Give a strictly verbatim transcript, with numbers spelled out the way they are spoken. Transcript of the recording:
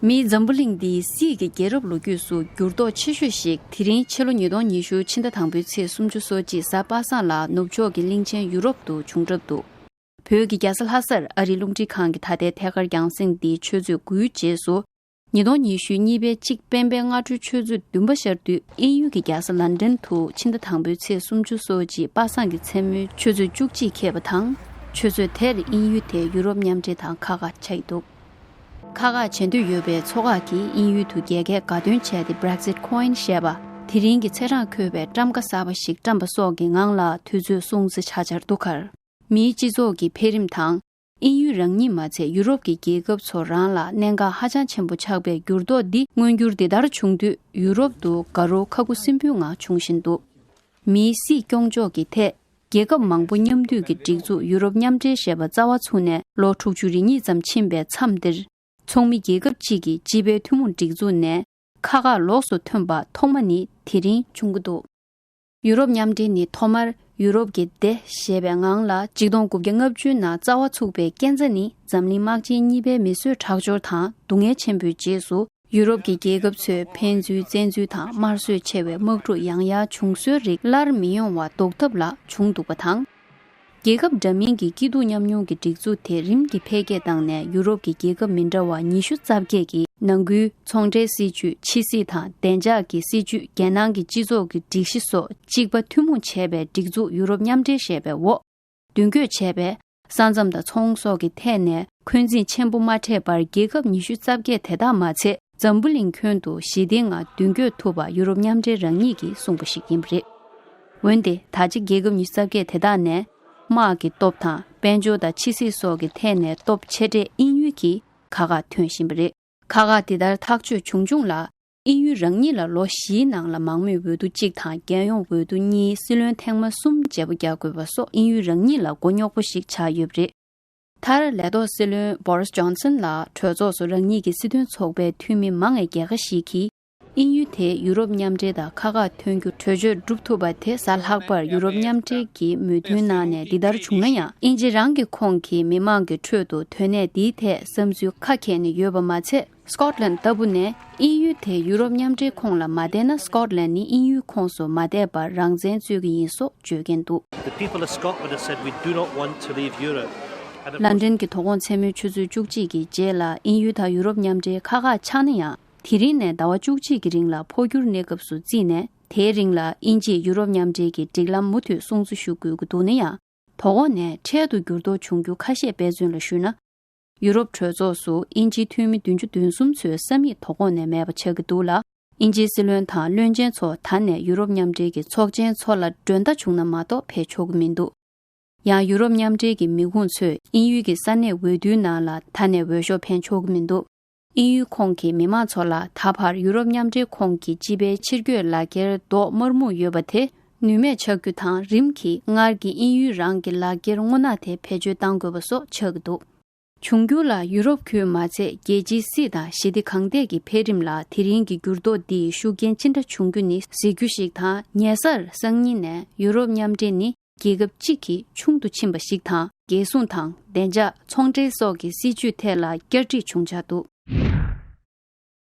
མིའི་འཛམ་བུ་གླིང་འདིའི་སྲིད་ཀྱི་རྒྱལ་རབས་ལོ་རྒྱུས་སུ་འགྱུར་ལྡོག་ཆེ་ཤོས་ཤིག་དེ་རིང་ཕྱི་ལོ་ཉིས་སྟོང་ཉི་ཤུ་ཕྱི་ཟླ་དང་པོའི་ཚེས་སུམ་ཅུ་སོ་གཅིག་གཟའ་པ་སངས་ལ་ནུབ་ཕྱོགས་ཀྱི་གླིང་ཆེན་ཡུ་རོབ་ཏུ་བྱུང་གྲབས་འདུག་བོད་ཀྱི་རྒྱལ་ས་ལྷ་སར་ཨ་རིའི་རླུང་འཕྲིན་ཁང་གི་ད་ལྟའི་ཐད་ཀར་རྒྱང་སྲིང་འདིའི་ཆུ་ཚོད་དགུའི་རྗེས་སུ། ཉིས་སྟོང་ཉི་ཤུའི་གཉིས་པའི་གཅིག་སྤེན་པའི་སྔ་དྲོའི་ཆུ་ཚོད་བདུན་པ་ཤར་དུས་དབྱིན་ཡུལ་གྱི་རྒྱལ་ས་ལན་ཀྲན་དུ་ཕྱི་ཟླ་དང་པོའི་ཚེས་སུམ་ཅུ་སོ་གཅིག་པ་སངས་ཀྱི་མཚན་མོའི་ཆུ་ཚོད་བཅུ་གཅིག་ཁེལ་བ་དང་། ཆུ་ཚོད་དེར་དབྱིན་ཡུལ་དེ་ཡུ་རོབ་མཉམ་འབྲེལ་དང་ཁ་ཁ་ཆགས་ཀྱི་འདུག་ཁ་ཁ་བྱེད་འདོད་ཡོད་པའི་ཚོ་ཁག་གིས་དབྱིན་ཡུལ་དུ་རྒྱལ་ཁའི་དགའ་སྟོན་བྱས་ཏེ། Brexit Coin ཞེས་པ་དེ་རིང་གི་ཚེས་གྲངས་འཁོད་པའི་ཊམ་ཀ་གསར་པ་ཞིག་བཀྲམ་པ་སོགས་ཀྱི་ངང་ལ་དུས་ཚོད་སྲུང་བརྩི་བྱ་འཆར་འདུག་ཁར། མིའི་སྤྱི་ཚོགས་ཀྱི་འཕེལ་རིམ་དང་། དབྱིན་ཡུལ་རང་ཉིད་མ་ཚད་ཡུ་རོབ་ཀྱི་རྒྱལ་ཁབ་ཚོ་རང་ལ་གནད་འགག་ཧ་ཅང་ཆེན་པོ་ཆགས་པའི་འགྱུར་ལྡོག་འདི་མངོན་འགྱུར་འདི་ལྟར་བྱུང་དུས་ཡུ་རོབ་ཏུ་དགའ་རབ་ཁ་ཁུ་སིམ་པོའི་ངང་བྱུང་བཞིན་འདུག་མིའི་སྲིད་སྐྱོང་ཕྱོགས་ཀྱི་ཐད། རྒྱལ་ཁབ་མང་པོ་མཉམ་འདུས་ཀྱི་སྒྲིག་འཛུགས་ཡུ་རོབ་མཉམ་འབྲེལ་ཞེས་པ་རྩ་བ་ཚུགས་ནས་ལོ་དྲུག་ཅུ་རེ་གཉིས་ཙམ་ཕྱིན་པའི་མཚམས་འདིར། ཚོགས་མི་རྒྱལ་ཁབ་གཅིག་གི་སྤྱི་པའི་ཐུན་མོང་སྒྲིག་འཛུགས་ནས་ཁ་ཁ་ལོགས་སུ་ཐོན་པ་ཐོག་མ་ནི་དེ་རིང་བྱུང་གི་འདུག་ཡུ་རོབ་མཉམ་འབྲེལ་ནི་ཐོག་མར་ཡུ་རོབ་ཀྱི་སྡེ་ཞེས་པའི་ངང་ལ་གཅིག་སྟོང་དགུ་བརྒྱ་ལྔ་བཅུ་ནང་རྩ་བ་ཚུགས་པའི་རྐྱེན་རྩ་ནི། འཛམ་གླིང་དམག་ཆེན་གཉིས་པའི་མི་གསོད་ཁྲག་སྦྱོར་དང་སྡུག་བསྔལ་ཆེན་པོའི་རྗེས་སུ། ཡུ་རོབ་ཀྱི་རྒྱལ་ཁབ་ཚོས་ཕན་ཚུན་བཙན་འཛུལ་དང་དམར་གསོད་ཆེ་བའི་དམག་འཁྲུག་ཡང་ཡང་བྱུང་སྲོལ་རིགས་སླར་མི་ཡོང་བ་ཟློག་ཐབས་ལ་བྱུང་འདུག་པ་དང་། རྒྱལ་ཁབ་འདྲ་མིན་གྱི་སྐྱིད་སྡུག་མཉམ་མྱོང་གི་སྒྲིག་འཛུགས་དེ་རིམ་གྱིས་འཕེལ་རྒྱས་བཏང་ནས་ཡུ་རོབ་ཀྱི་རྒྱལ་ཁབ་མི་འདྲ་བ་ཉི་ཤུ་རྩ་བརྒྱད་ཀྱི་ནང་ཁུལ་ཚོང་འབྲེལ་སྲིད་ཇུས། ཕྱི་སྲིད་དང་བདེ་འཇགས་ཀྱི་སྲིད་ཇུས། རྒྱལ་ནང་གི་སྤྱི་ཚོགས་ཀྱི་སྒྲིག་གཞི་སོགས་གཅིག་པ་ཐུན་མོང་བྱས་པའི་སྒྲིག་འཛུགས་ཡུ་རོབ་མཉམ་འབྲེལ་ཞེས་པའི་འོག་མདུན་སྐྱོད་བྱས་པས། ས་མཚམས་དང་ཚོང་ཟོག་གི་ཐད་ནས་འཁོན་འཛིན་ཆེན་པོ་མ་འཕྲད་པར་རྒྱལ་ཁབ་ཉི་ཤུ་རྩ་བརྒྱད་དེ་དག་མ་ཚད། འཛམ་བུ་གླིང་ཁྱོན་དུ་ཞི་བདེའི་ངང་མདུན་སྐྱོད་ཐུབ་པ་ཡུ་རོབ་མཉམ་འབྲེལ་རང་ཉིད་ཀྱིས་གསུངས་པ་ཞིག་ཡིན་པ་རེད། འོན་ཏེ་ད་ཆ་རྒྱལ་ཁབ་ཉི་ཤུ་རྩ་བརྒྱད་དེ་དག་ནས་དམག་གི་སྟོབས་དང་། དཔལ་འབྱོར་དང་ཕྱི་སྲིད་སོགས་ཀྱི་ཐད་ནས་སྟོབས་ཆེ་གྲས་དབྱིན་ཡུལ་གྱིས་ཁ་ཁ་ཐོན་བཞིན་པ་རེད། ཁ་ཁ་འདི་ལྟར་ཐག་གཅོད་བྱུང་བྱུང་ལ། དབྱིན་ཡུལ་རང་ཉིད་ལ་ལོ་བཞིའི་ནང་ལ་མང་མོས་འོས་བསྡུ་གཅིག་དང་། རྒྱལ་ཡོངས་འོས་བསྡུ་གཉིས། སྲིད་བློན་ཐེངས་མ་གསུམ་བརྗེ་པོ་རྒྱག་དགོས་པ་སོགས་དབྱིན་ཡུལ་རང་ཉིད་ལ་མགོ་རྙོག་པོ་ཞིག་ཆགས་ཡོད་པ་རེད། མཐར་ལས་ཐོག་སྲིད་བློན་བོ་རིས་ཇོན་སན་ལ་གྲོས་ཚོགས་སུ་རང་ཉིད་ཀྱི་སྲིད་དོན་ཚོགས་པའི་འཐུས་མི་མང་བའི་རྒྱལ་ཁ་ཞིག་གིས། དབྱིན་ཡུལ་དེ་ཡུ་རོབ་མཉམ་འབྲེལ་དང་ཁ་ཁ་ཐོན་རྒྱུ་གྲོས་ཆོད་སྒྲུབ་ཐུབ་པ་དེ་གཟའ་ལྷག་པར་ཡུ་རོབ་མཉམ་འབྲེལ་གྱིས་མོས་མཐུན་གནང་ནས། འདི་ལྟར་བྱུང་ན་ཡང་། དབྱིན་ཇི་རང་གི་ཁོངས་ཀྱི་མི་མང་གི་ཁྲོད་དུ་དོན་གནད་འདིའི་ཐད་བསམ་ཚུལ་ཁ་གྱེས་ནས་ཡོད་པ་མ་ཚད། སི་ཀོཊ་ལན་ལྟ་བུ་ནས་དབྱིན་ཡུལ་དེ་ཡུ་རོབ་མཉམ་འབྲེལ་ཁོངས་ལ་མ་བསྡད་ན། སི་ཀོཊ་ལན་ནི་དབྱིན་ཡུལ་ཁོངས་སུ་མ་བསྡད་པར་རང་བཙན་རྩོད་ཀྱི་ཡིན་སོགས་བརྗོད་མཁན་འདུག The people of Scotland have said we do not want to leave Europe. And of ལན་ཀྲན་གྱི་དོ་དགོང་མཚན་མོའི་ཆུ་ཚོད་བཅུ་གཅིག་གི་རྗེས་ལ་དབྱིན་ཡུལ་དང་ཡུ་རོབ་མཉམ་འབྲེལ་ཁ་ཁ་ཆགས་ན་ཡང་། དེ་རིང་ནས་ཟླ་བ་བཅུ་གཅིག་གི་རིང་ལ་འཕོ་འགྱུར་གནས་སྐབས་སུ་བརྩིས་ནས། དེའི་རིང་ལ་དབྱིན་ཇིས་ཡུ་རོབ་མཉམ་འབྲེལ་གྱི་སྒྲིག་ལམ་མུ་མཐུད་སྲུང་བརྩི་ཞུ་དགོས་ཀྱི་འདུག་ན་ཡང་། དོ་དགོང་ནས་འཕྲལ་དུ་འགྱུར་ལྡོག་བྱུང་རྒྱུ་ཁ་ཤས་དཔེ་མཚོན་ལ་ཞུས་ན། ཡུ་རོབ་གྲོས་ཚོགས་སུ་དབྱིན་ཇིའི་འཐུས་མི་བདུན་ཅུ་དོན་གསུམ་ཚོའི་ས་མིག་དོ་དགོང་ནས་མེད་པ་ཆགས་ཀྱི་འདུག་ལ། དབྱིན་ཇིའི་སྲིད་བློན་དང་བློན་ཆེན་ཚོ་ད་ནས་ཡུ་རོབ་མཉམ་འབྲེལ་གྱི་ཚོགས་ཆེན་ཚོ་ལ་མགྲོན་བརྡ་བྱུང་ན་མ་གཏོགས་ཕེབས་ཆོག་གི་མི་འདུག་ཡང་ཡུ་རོབ་མཉམ་འབྲེལ་གྱི་མི་ཁུངས་ཚོས་དབྱིན་ཡུལ་གྱི་ས་གནས་འོས་བསྡུའི་ནང་ལ་ད་ནས་འོས་ཤོག་འཕེན་ཆོག་གི་མི་འདུག་དབྱིན་ཡུལ་ཁོངས་ཀྱི་མི་མང་ཚོ་ལ་ད་བར་ཡུ་རོབ་མཉམ་འབྲེལ་ཁོངས་ཀྱི་སྤྱི་པའི་ཕྱིར་སྐྱོད་ལག་འཁྱེར་ལྡོག་དམར་སྨུག་ཡོད་པ་དེ་ནུས་མེད་ཆགས་རྒྱུ་དང་། རིམ་གྱིས་སྔར་གྱི་དབྱིན་ཡུལ་རང་གི་ལག་འཁྱེར་སྔོ་ནག་དེ་བེད་སྤྱོད་གཏང་དགོས་པ་སོགས་ཆགས་ཀྱི་འདུག་འབྱུང་འགྱུར་ལ་ཡུ་རོབ་ཁུལ་མ་ཚད་རྒྱལ་སྤྱིའི་སྲིད་དང་ཞི་བདེ་གང་ཐད་ཀྱི་འཕེལ་རིམ་ལ་དེ་རིང་གི་འགྱུར་ལྡོག་འདིས་ཤུགས་རྐྱེན་ཅི་འདྲ་བྱུང་རྒྱུ་ནི་གཟིགས་རྒྱུ་ཞིག་དང་། ཉེ་སར་སང་ཉིན་ནས་ཡུ་རོབ་མཉམ་འབྲེལ་ནི་རྒྱལ་ཁབ་གཅིག་གིས་ཆུང་དུ་ཕྱིན་པ་ཞིག་དང་། རྒྱལ་སྲུང་དང་བདེ་འཇགས། ཚོང་འབྲེལ་སོགས་ཀྱི་སྲིད་ཇུས་ཐད་ལ་བསྐྱར་སྒྲིག་བྱུང་ཆགས་འདུག